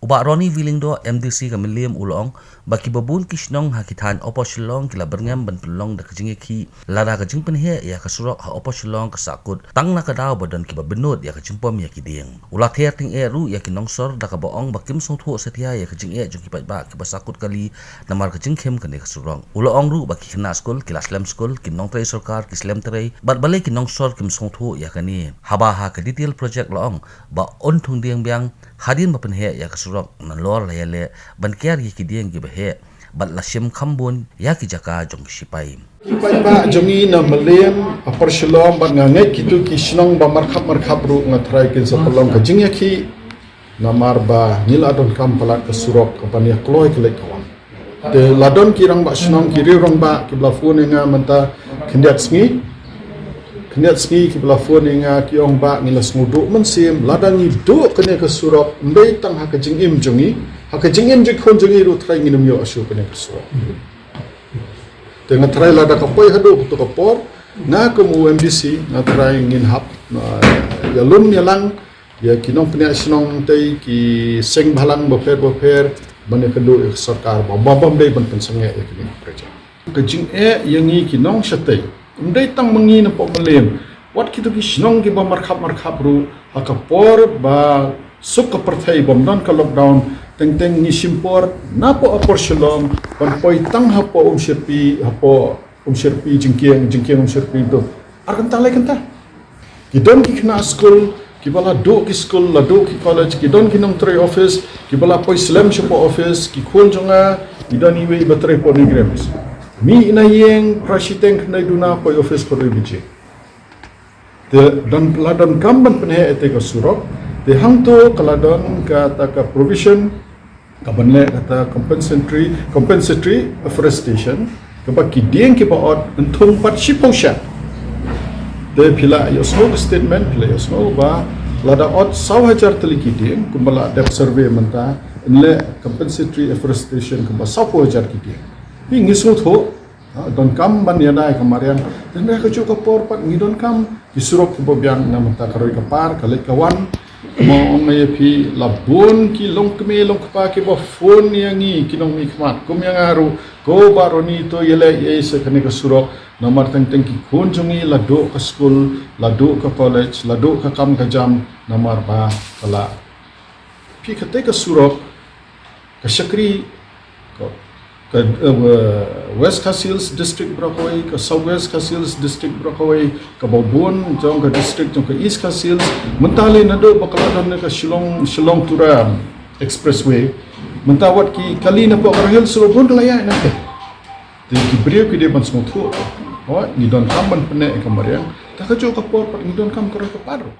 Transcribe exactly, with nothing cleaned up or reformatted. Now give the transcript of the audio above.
Bah Ronnie V Lyngdoh, M D C ka Mylliem, u la ong ba kiba bun ki shnong ha ki thaiñ Upper Shillong ki la byrngem ban pynlong da ka jingïakhih lada ka jingpynheh ïa ka surok ha Upper Shillong ka sahkut tang na ka daw ba don kiba bynnud ïa ka jingpom ïa ki dieng. U la ther tyngeh ruh ïa ki nongsor da kaba ong ba kim sngewthuh satia ïa ka jingeh jong ki paidbah kiba sahkut kali namar ka jingkhim kane ka surok. U la ong ruh ba ki khynnah skul ki la slem skul, ki nongtrei sorkar ki slem trei, bad balei ki nongsor kim sngewthuh ïa kane. Haba ha ka detail project la ong ba un thung dieng biang hadien ba pynheh ïa ka surok, nalor la ïaleh ban kiar ïa ki dieng kiba heh bad la shim kham bun ïa ki jaka jong ki shipai. Ki paidbah jong ngi na Mylliem, Upper Shillong bad nga ngeit kito ki shnong ba markhap markhap ruh nga tharai kin sa pynlong ka jingïakhih namar ba ngi la donkam palat ka surok kaba ïa kloi ka leit ka wan. Te la don ki rangbah shnong, ki riew rangbah kiba la phone ïa nga mynta khyndiat sngi. Khyndiat sngi kiba la phone ïa nga ki ong ba ngi la sngewduh mynsiem lada ngi duh kane ka surok, ym dei tang ha ka jingim jong ngi, ha ka jingim jong ki khun jong ngi ruh tharai ngin ym ïoh shuh kane ka surok. Te nga tharai lada ka poi haduh kato ka por, nga kum u M D C nga tharai ngin hap, ah, ïalum ïalang ïa ki nongpynïaid shnong, te ki seng bhalang bapher bapher ban ïakynduh ïa ka sorkar ba, ba, bym dei ban pynsangeh ïa kine ki project. Ka jingeh ïa ngi ki nong shatei, ym dei tang ma ngi na poh Mylliem, wat kito ki shnong kiba markhap markhap ruh, ha ka por ba suk ka pyrthei bym don ka lockdown, teng teng ngi shim por na poh Upper Shillong ban poi tang hapoh Umshyrpi, hapoh Umshyrpi Jingkieng, Jingkieng Umshyrpi tu. Ar kynta lai kynta. Ki don ki khynnah skul kiba la duh ki skul, la duh ki college, ki don ki nongtrei office kiba la poi slem sha poh office, ki khun jong nga, ki don iwei iba trei poh NEIGRIHMS. Mih na ïing phra shiteng khyndai duna, poi office khatar baje. Te don, la donkam ban pynheh ïa te ka surok, te hangto ka la don kata ka provision kaban leh kata compensatory, compensatory afforestation, kaba ki dieng kiba ot yn thung pat shiphew shad. Te phi la ïohsngew ka statement, phi la ïohsngew ba lada ot saw hajar tylli ki dieng, kumba la dep survey mynta, yn leh compensatory afforestation kumba sawphew hajar ki dieng. Phi, ngi sngewthuh, ha, donkam ban ïada ïa ka mariang. Te na kajuh ka por pat ngi donkam ki surok kiba biang, na mynta ka roi ka par, ka leit ka wan. Mo, ong ïa phi, la bun ki longkmie longkpa kiba phone ïa ngi ki nongmihkhmat kum ïa nga ruh, ko Bah Ronnie, to ïaleh ei sa kane ka surok, namar teng teng ki khun jong ngi la duh ka skul, la duh ka college, la duh ka kam ka jam namar ba ka la. Phi, kata ka surok ka shakri ka, ka, eh, West Khasi Hills District baroh kawei, ka South West Khasi Hills District baroh kawei, kaba bun jong ka district jong ka East Khasi Hills. Mynta lei naduh ba ka la don ka Shillong, Shillong Tura Expressway, mynta wat ki kali na poh ka Garo Hills ruh bun ka la ïaid na te. Te ki briew ki dei ban sngewthuh. Hooid, ngi donkam ban pyneh ïa ka mariang. Te kajuh ka por pat ngi donkam ka roi ka par ruh.